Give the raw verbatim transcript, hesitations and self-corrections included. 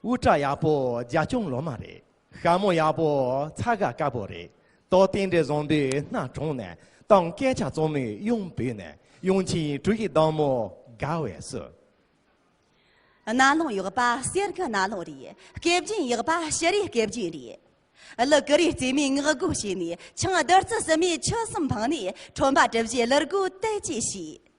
དབུ་སྐྲ་ཡག་པོ་རྒྱ་སྐྱོང་ལོ་མ་རེད། ཤ་མོ་ཡག་པོ་ཚ་ག་དཀར་པོ་རེད། ཏོ་ཏིང་འདྲེ་བཟང་པོའི་སྣ་དྲོངས་ནས་དང་སྐད་ཆ་གཙང་མའི་གཡང་བོས་ནས་གཡང་ཆེན་གྲུ་བཞི་ཟླ་མོ་དགའ་བས་སུ། རྣ་ལུང་ཡག་པ་གསེར་གྱི་རྣ་ལུང་རེད། སྐེ་རྒྱན་ཡག་པ་ཞུ་རིའི་སྐེ་རྒྱན་རེད། གླུ་ཀུ་རེ་རྩེ་མོའི་ངག་སྒོ་ཕྱེས་ནས་ཆང་བདུད་རྩི་ཟིན་མོའི་ཆུ་གསུམ་འཕངས་ནས་ཁྲོན་པ་གྲུ་བཞིའི་གླུ་སྒོ་དལ་གྱིས་ཕྱེས།